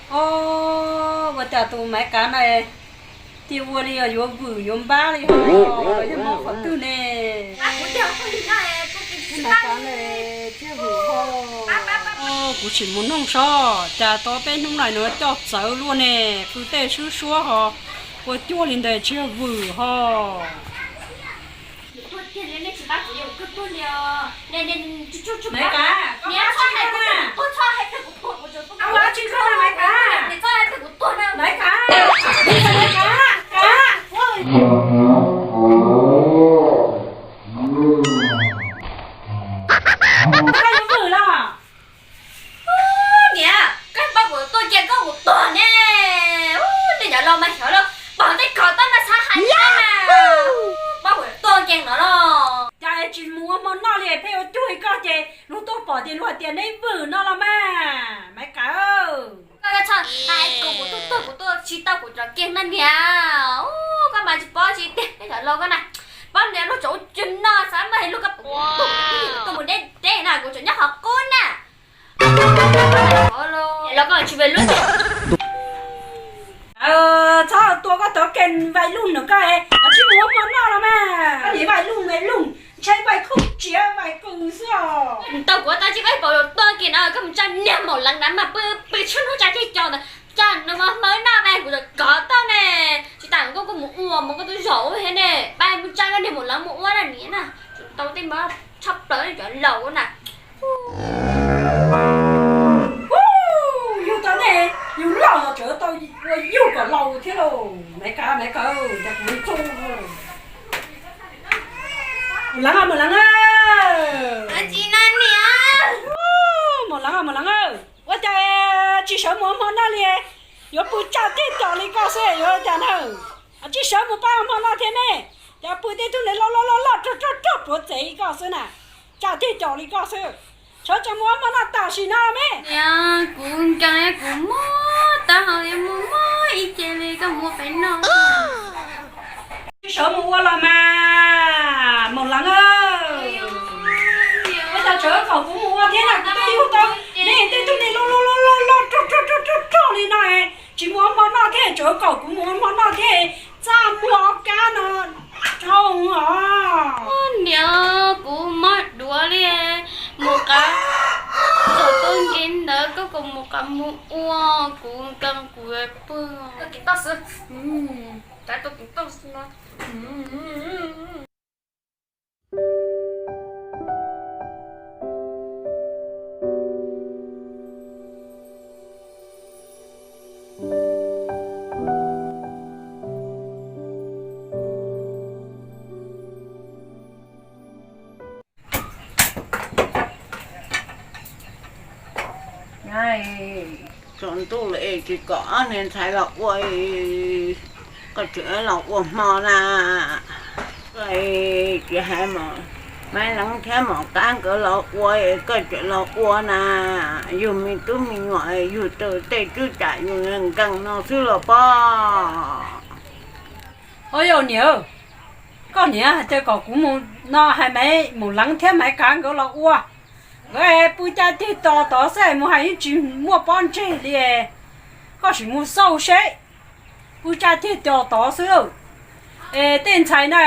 Os, ua cas tus Maiv Kav na, cia ua li yuav vwm yuav npab li hos, yog mob qhov twg ne? Maiv Kav, tsis vwm hos. Kuv tsis mus noog saib, cas tau peb hnub no nws coj txawv luaj ne, pw tej swb suab hos, ua cuag li ntawd tsis yog vwm hos. Niam, koj paub kuv tuag kiag koj kuv tuag ne. Ub, nej cov laus mas xyov los pom tej khoom toj no xav hais li na. Paub kuv tuag kiag no los. Cas tsis mus ua hmo noj li, pheej ua cuag li koj ces luag tuaj pom ces luag hais tias neb vwm no los mas, Maiv Kav. Koj txhob hais kuv, kuv tuag tuag kuv tuaj tsis tau kuv cov kiag na niam. Ub, koj mas tsis paub tsis tiag, nej cov laus koj na. Paub niam luag tseem ua cuag no xav mas luag koj pom kuv tuag kuv tuaj mus deb deb na, kuv tseem nyob qhov qub na. Los koj tsis ve lub. Txhob tua koj tov ke vais lug nws koj, tsis mus ua hmo noj los mas. Koj niam vais lug vais lug, ntshai vais khuj tsiav vais kws xwb os. Tau kuv tau tsis vais pom tuag kiag no, koj mus tsa niag maum leev na mas pw pw tshwj hnub tsa ceg cos ntawd, cas nws mas hmawb noj mas kuv tseem kov tau ne. Tsis tas koj kuj mus ua mas koj twb zom ua thiab ne, pab mus tsa koj niag maum leev mus ua na niam na. Tau tej mab tshaj plaws cov laus na. Yug tau nej, yug loj los tseem tau ua yug kom laus thiab lauj. Maiv Kav, Maiv Kav, cas kuv txo. Maum Leev, Maum Leev, Maum Leev, Maum Leev, ua cas tsis sawv mus ua hmo noj li? Yuav pw tsa tiag cos li koj xwb yuav cas na? Tsis sawv mus pab ua hmo noj thiab ne? Cas pw tej tug niag loj loj loj loj rog rog rog puav tsev li koj xwb na, tsa tiag cos li koj xwb. Sawv tsees mus ua hmo noj tam sim no me. Niam, kuv nkees kuv mob taub hau yuav mus mob ib ce li, koj mus pem noj. Tsis sawv mus ua los mas, Maum Leev. Ua cas tseem kom kuv mus ua thiab na, kuv twb yug tau nej tej tug niag loj loj loj loj rog rog rog rog li no, tsis mus ua hmo noj thiab, tseem kom kuv mus ua hmo noj thiab, txaj muag ob kab no dhau os. Niam, kuv mob duav li, mus qab, txog tuaj nce ntawd koj kom mus qab mus ua, kuv nkees kuv pw. Tsaus ntuj lawm es tsis kom ob niag ntxhais los ua, koj tseem los ua hmo na. Tsis hais Maiv Leev thiab Maum Kab nkawd los ua, koj tseem los ua na. Yug me tub me nyuam yug tej twb tsam yus nkees no xwb los pob. Au yau niam, koj niam hais tias kom kuv mus no hais Maiv, Maum Leev thiab Maiv Kab nkawd los ua, nkawd pw tsa tiag cos tod xwb, mus hais yeej tsis muaj pob ntseg li. Koj sim mus xauj seb, pw tsa tiag cos tod xwb. Es tej ntxhais na,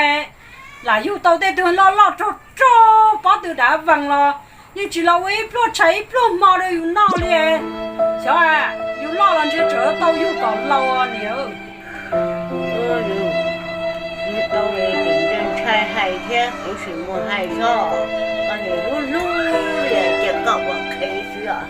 lam yug tau tej tug loj loj rog rog pob tw dav vees los yeej tsis los ua ib pluag tshais ib pluag hmo rau yus noj li. Xyov, yus loj los ntshe tseem tau yug kom laus niam. Tsis tau li, tseem ntshai hais thiab, kuv sim mus hais tso. Koj niam hlub hlub li ces koj ua qhev xwb os.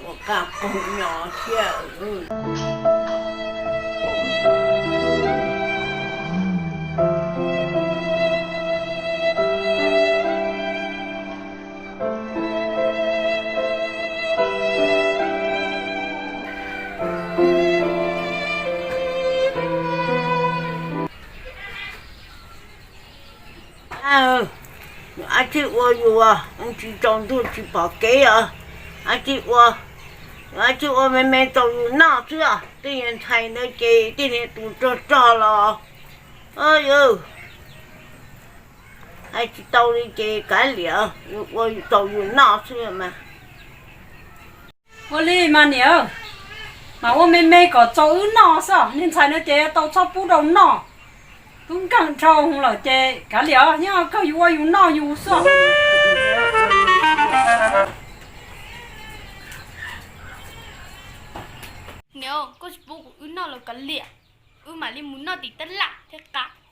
Ua kaj qaug nyo thiab. Ab, ab tsi ua yus, tsis tsaus ntuj tsis pom kev os. Ab tsi ua, Tsis ua me me rau yus noj xwb, tej niag ntxhais ntawd ces tej niag tus rog rog los, yus hais tsis tau li ces kav liam, ua rau yus noj xwb mas. Ua li mas niam, mas ua me me kom txaus wb noj xwb, niag ntxhais no ces tau txhob pub rau noj. Tub nkeeg dhau lawm ces kav liam, nyob kawg yus ua yus noj yus xwb. Niam, koj tsis pub kuv wb noj los kav liam, wb mam li mus noj tim tab laj thiab qab.